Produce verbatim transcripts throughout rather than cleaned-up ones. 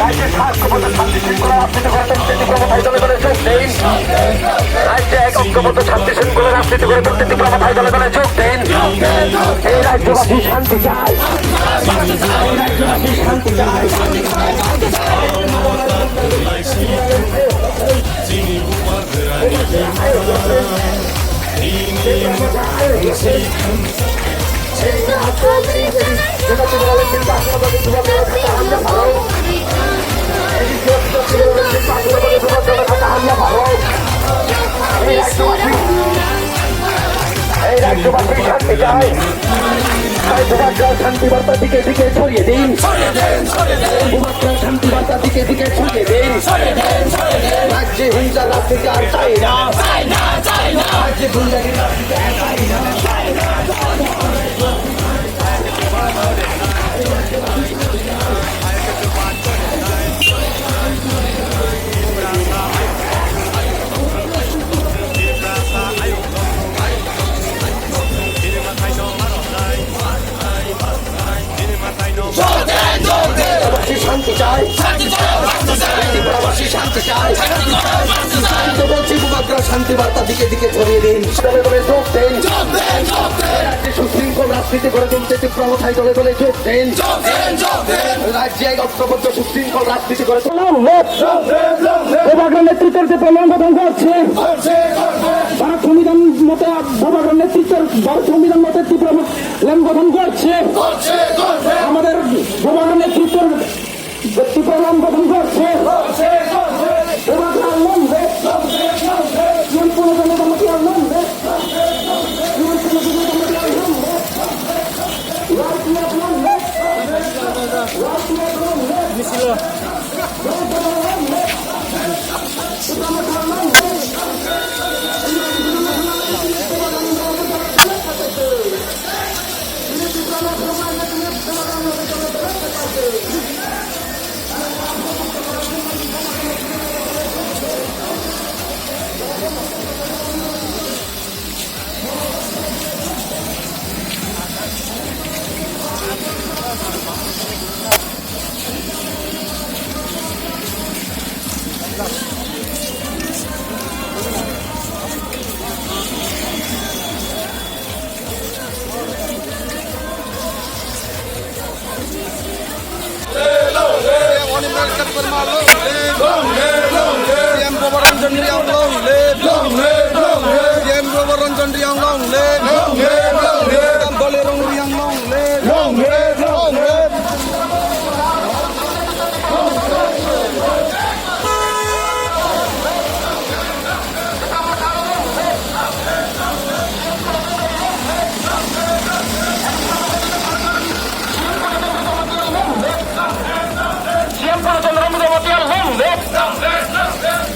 রাজ্যে এক ঐক্যবদ্ধ শান্তি শৃঙ্খলা রাজনীতি করে তুলতে তীব্র মাথায় দলে দলে যোগ দিন। রাজ্যে এক ঐক্যবদ্ধ শান্তি শৃঙ্খলা রাজনীতি করে তুলতে তীব্র মাথায় দলে দলে যোগ দিন। এই রাজ্যবাসী শান্তি চায়। এই রাজ্যবাসী শান্তি চায়। এই রাজ্যবাসী শান্তি চায়। তাই বুবাগ্রার শান্তি বার্তা দিকে দিকে ছড়িয়ে দিন। বুবাগ্রার শান্তি বার্তা দিকে দিকে ছড়িয়ে দিন। রাজ্যে হিংসা রাজনীতি আর চাই না। রাজ্যে গুন্ডাগিরি রাজনীতি আর চাই না। শান্তি চাই। শান্তি চাই। ত্রিপুরাবাসী শান্তি চাই। শান্তি তো বলছি, বুবাগ্রা শান্তি বার্তা দিকে দিকে ছড়িয়ে দিন। দলে দলে যোগ দিন। রাজ্যে সুশৃঙ্খল রাজনীতি গড়ে তুলতে তীব্র মাথায় দলে দলে যোগ দিন। রাজ্যে এক ঐক্যবদ্ধ সুশৃঙ্খল রাজনীতি গড়ে তুলতে বুবাগ্রা নেতৃত্বের যে প্রলম্ব ধ্বংস হচ্ছে, ভারত সংবিধান মতে বুবাগ্রা নেতৃত্বের, ভারত সংবিধান মতে ত্রিপুরা লেম গঠন করছে। আমাদের বুবাগ্রা নেতৃত্বের ত্রিপুরা লেম গঠন করছে। বুবাগ্রা লেম রে। ত্রিপুরা জনতা মোর্চা লেম রে। ত্রিপুরা জনতা মোর্চা লেম রে। Animal Debbarma long live. Long live, long live. C M Bobaranjan Reang long live. Long live, long live. C M Bobaranjan Reang long live. Long live, long live. Madam Balirung Reang long live. Long live, long live. CM Purnachandra Mukhopadhyay long live।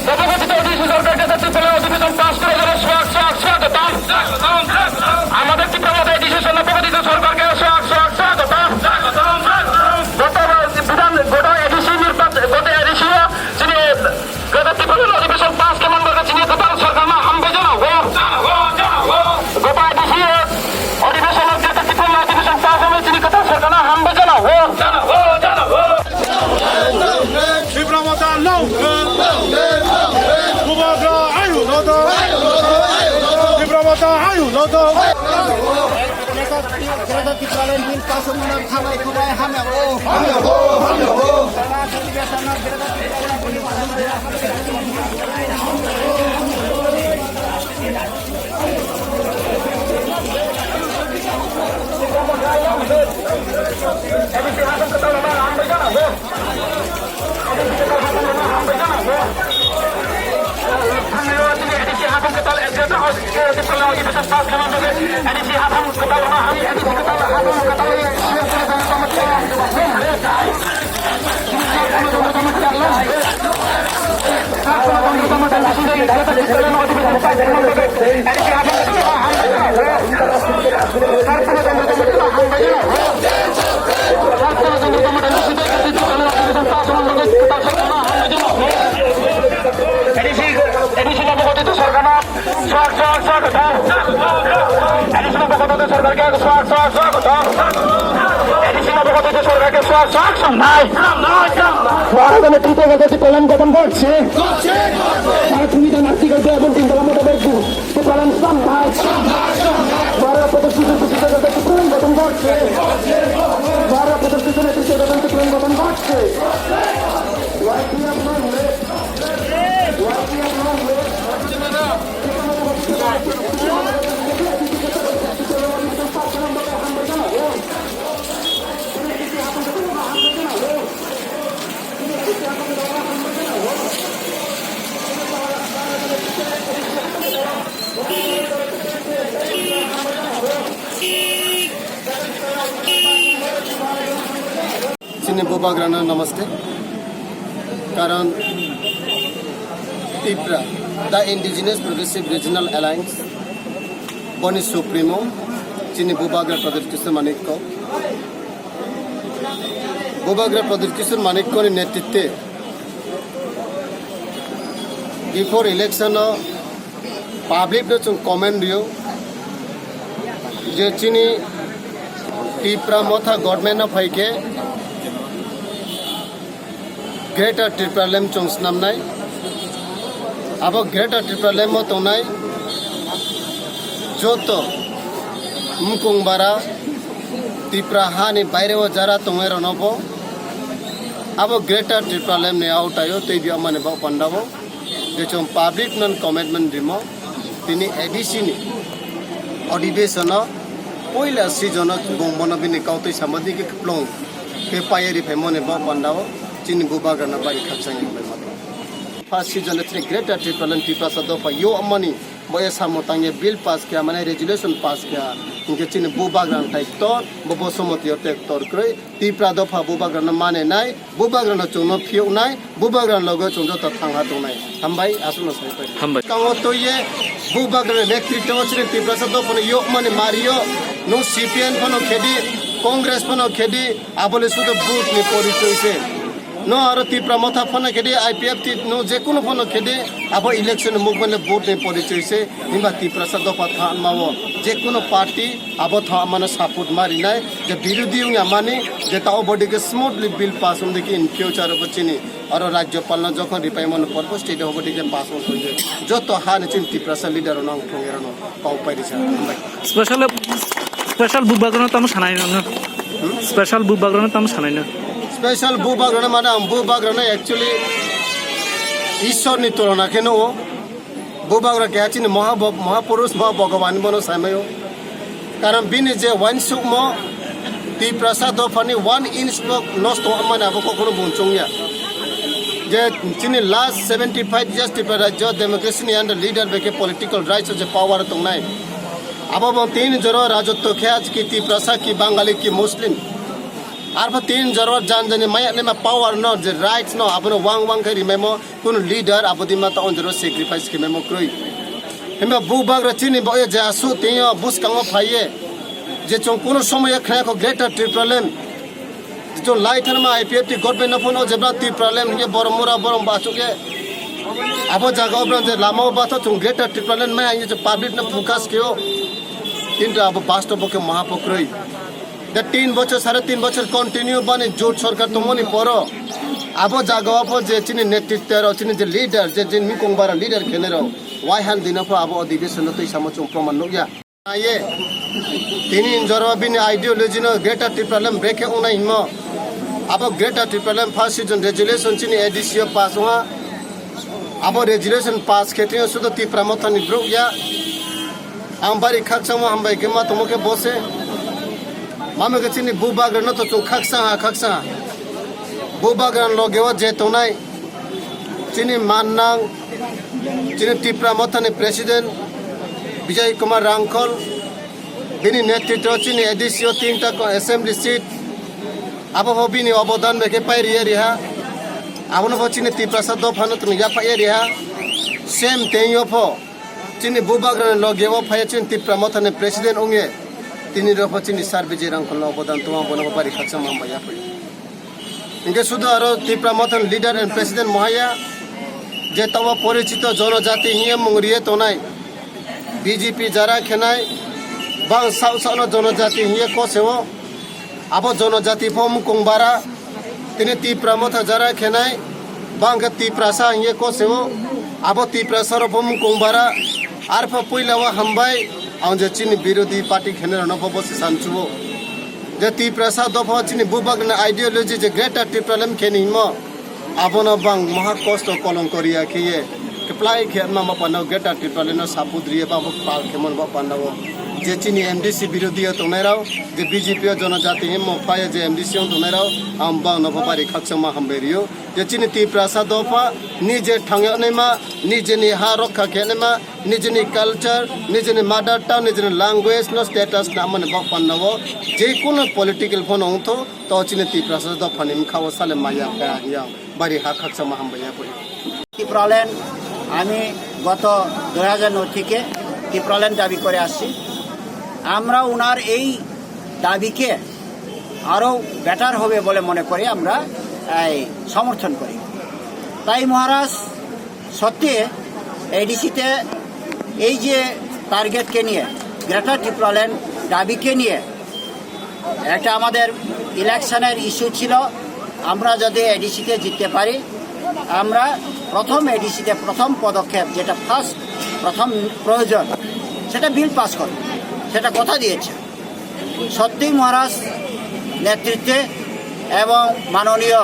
নবগঠিত ADC সরকারকে triple এ অধিবেশন পাস করে যাবে। Swag-, swag-, স্বাগতম। আমাদের ত্রিপুরা এডিসি নবগঠিত সরকারকে swag-, swag-, স্বাগতম। গত বিধান, গত এডিসি নির্বাচন, গত এডিসি যিনি Gada Tipra Adhibeson pass khe manbarkha chini kwtal sarkarno hambai jana o. Gada Adhibeson, Adhibeson Gada Tipra Adhibeson pass khe chini kwtal sarkarno hambai jana o. Tipra Motha long live. Bubagra ayu no do. Tipra Motha ayu no do. Greater Tipraland bill pass wngmano thanai khubai hamya o. Hamya o, hamya o. ADC, ADC নবগঠিত সরকার না? Swag-, swag-, স্বাগতম। এডিসি নবগঠিত সরকারকে swag-, swag-, স্বাগতম। এডিসি নব- মোদী সরকারকে সব সব সামনায়। ভারত নেতৃত্বে গেছে টিপ্রাল্যান্ড গঠন করছে। ভারত সংবিধান আর্টিকেল দুই এবং তিন ধারা মোতাবেক টিপ্রাল্যান্ড সামনায়। ভারত প্রতিষ্ঠিত নেতৃত্বে গেছে টিপ্রাল্যান্ড গঠন করছে। ভারত প্রতিষ্ঠিত নেতৃত্বে গেছে টিপ্রাল্যান্ড গঠন করছে। Chini bubagrano namaste. Karon Tipra, the Indigenous Progressive Regional Alliance, boni supremo, chini bubagra Pradyut Kishore Manikya. Bubagra Pradyut Kishore Manikyani netritwe before election o public no chwng comment rio je chini Tipra Motha government no phaikhe Greater Tipraland chwng swnamnai. Abo Greater Tipraland o tongnai joto mukung bara Tipra hani baire o jara tongnai rokno bo abo Greater Tipraland ni aotai o tei biya mani bo panda o je chwng public non commitment rimo tini A D C ni odibeshono poila season o bung bono bini kautwi samadi khe kwplung khe paiya ri phaimani bo panda o chini bubagrano bari khakchangya bai mano. First season o chini Greater Tipraland Tiprasa dopha yo amani bo e samo tangya bill pass kya mane resolution pass kya hinkhe chini bubagrano tai ktor bo bo somoti o tek tor kwrwi Tipra dopha bubagrano mane nai bubagrano chwngno phiyok nai bubagrano logo chwng joto thangha tongnai. Hambai aswkno sai pai. Hambai. Kango toye bubagrano netrito chini Tiprasa dophano yokmani mario no C P M phano khedi Congress phano khedi abole sudo vote ni porichoy se. No aro Tipra Motha phano khedi I P F T no je kuno phano khedi abo election movement le vote ni porichoy se. Himba Tiprasa dopha thanma o je kuno party abo thanma no support ma rinai je birodhi wngya mani je ta o body ke smoothly bill pass wngdi ke in future o chini aro rajyopal no jokhon ripai mano porbo state o body ke pass wngdi joto ha ni chini Tiprasa leader no ang thongero no kau pai risa. Hambai. Special, special bubagrano tamo sanai no. Special bubagrano tamo sanai no. Special bubagrano mane ang bubagrano actually Ishwar ni tulona khe no o. Bubagra khe chini Mahabhog-, Mahapurush, Mahabhagavan bono saimayo. Karon bini je wansukmo Tiprasa dophani one inch bo nosto wngmani abo kokoro bung chungya. Je chini last seventy five years Tripura rajyo democracy ni under leader beke political rights o je power tongnai. Abo bo tin joro rajotto khe aji ki Tiprasa ki Bangali ki Muslim. Arpho tin joro jan jani maya nema power no je rights no abono wang wang khe rimaimo kuno leader abodi mata onjoro sacrifice khe memo kroi. Himba bubagra chini bo je asu tiyo buskango phaiye je chong kuno somoye khaya ko Greater Tipraland. Chwng lai tharma I P F T government no phano jebla Tipraland hinye borok mura borok bachukye abo jaga o brang je lama o batha chwng Greater Tipraland mai hinye chwng public no focus keo. Kintu abo bastob o khe maha pho kwrwi. Da tin bochor, sare tin bochor continue bani jot sorkar tongmani poro abo jaga o pho je chini netritwa rok chini je leader je chini mikong bara leader khenai rok waihan dino pho abo odibeshono twi samo chwng proman nukya. Aye, tini joro bini ideology no Greater Tipraland brekhe wngnai himo. Abo Greater Tipraland first season resolution chini A D C o pass wngha. Abo resolution pass khe tini sudo Tipra Motha ni bruk ya. Ang bari khakchangma hambai khe ma tongmo khe bose. Mama khe chini bubagra no to chwng khakchang ha, khakchang ha. Bubagra loge o je tongnai chini mannang, chini Tipra Motha ni President Bijay Kumar Rangkhol, bini netritwo chini A D C o tinta ko assembly seat, abo pho bini obodan bai khe pai riya riha, abono pho chini Tiprasa dophano tini yaphai ya riha, same tei o pho chini bubagra ni loge o phai chini Tipra Motha ni President wngye, tini rw pho chini Sir Bijay Rangkhol no obodan tongma bono pho bari khakchangma hambai yaphai. Hingke sudo aro Tipra Motha ni leader and president mohaya je tamo porichito jonojati hiye mung riye tonai B J P jara khenai bang sao sao no jonojati hiye koseo Abo jonojati pho mukung bara, tini Tipra Motha jara khenai, bangkhe Tiprasa hingye koseo, abo Tiprasa rok pho mukung bara, arpha puila o hambai, ang je chini birodhi party khenai rokno bo bo se samchuo. Je Tiprasa dopha chini bubak ni ideology je Greater Tipraland kheni himo, abono bang maha kosto kolongko riya kheye, keplai khe ma ma panda o Greater Tipraland no saput riye ba bo pal khe mon ba panda o. Je chini M D C birodhi o tongnai rao, je B J P o jonojati himo phaye je M D C o tongnai rao, ang bang no bo bari khakchangma hambai rio. Je chini Tiprasa dopha, nije thangya naima, nije ni ha rokha khe naima, nije ni culture, nije ni mother tongue, nije ni language no status na mani bok panda o. Je kono political phono ongtho, to chini Tiprasa dopha ni mkha o sale maya kha ya. Bari ha khakchangma hambai ya koi. Tripuraland, আমি গত দুই হাজার নয় থেকে ত্রিপুরাল্যান্ড দাবি করে আসছি। আমরা ওনার এই দাবিকে আরও বেটার হবে বলে মনে করি, আমরা এই সমর্থন করি। তাই মহারাজ, সত্যি এডিসিতে এই যে টার্গেটকে নিয়ে, গ্রেটার ত্রিপুরাল্যান্ড দাবিকে নিয়ে একটা আমাদের ইলেকশনের ইস্যু ছিল। আমরা যদি এডিসিতে জিততে পারি, আমরা প্রথম এডিসিতে প্রথম পদক্ষেপ, যেটা ফার্স্ট প্রথম প্রয়োজন, সেটা বিল পাস করব, সেটা কথা দিয়েছে। সত্যি মহারাজ নেতৃত্বে এবং মাননীয়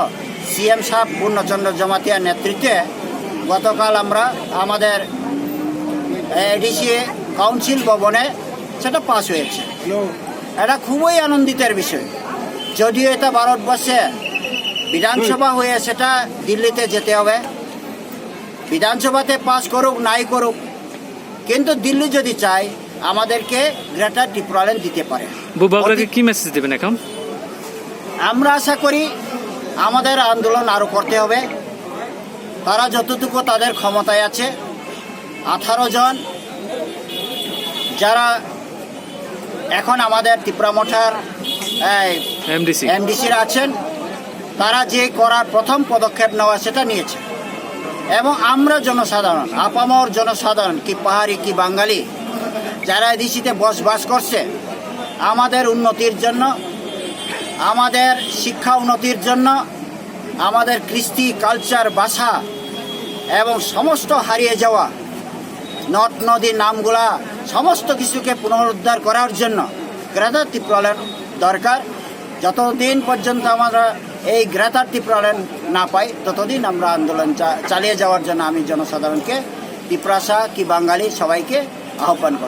সিএম সাহেব পূর্ণচন্দ্র জমাতিয়ার নেতৃত্বে গতকাল আমরা আমাদের এডিসি কাউন্সিল ভবনে সেটা পাস হয়েছে। এটা খুবই আনন্দিতের বিষয়। যদিও এটা ভারতবর্ষে বিধানসভা হয়ে সেটা দিল্লিতে যেতে হবে, বিধানসভাতে পাস করুক নাই করুক, কিন্তু দিল্লি যদি চায়, আমাদেরকে গ্রেটার ত্রিপুরাল্যান্ড দিতে পারে। Bubagra ke ki message diben ekham? আমরা আশা করি আমাদের আন্দোলন আরো করতে হবে। তারা যতটুকু তাদের ক্ষমতায় আছে, আঠারো জন যারা এখন আমাদের ত্রিপুরা মঠার, এই, এমডিসি। এমডিসিরা আছেন, তারা যে করার প্রথম পদক্ষেপ নেওয়া সেটা নিয়েছে। এবং আমরা জনসাধারণ, আপামর জনসাধারণ, কি পাহাড়ি কি বাঙালি, যারা এডিসিতে বসবাস করছে, আমাদের উন্নতির জন্য, আমাদের শিক্ষা উন্নতির জন্য, আমাদের কৃষ্টি, কালচার, ভাষা এবং সমস্ত হারিয়ে যাওয়া নদ নদী নামগুলা, সমস্ত কিছুকে পুনরুদ্ধার করার জন্য গ্রেটার ত্রিপুরাল্যান্ড দরকার। যতদিন পর্যন্ত আমরা এই গ্রেটার ত্রিপুরাল্যান্ড না পাই, ততদিন আমরা আন্দোলন চা-, চালিয়ে যাওয়ার জন্য আমি জনসাধারণকে, তিপ্রাসা কি বাঙালি, সবাইকে আহ্বান করব।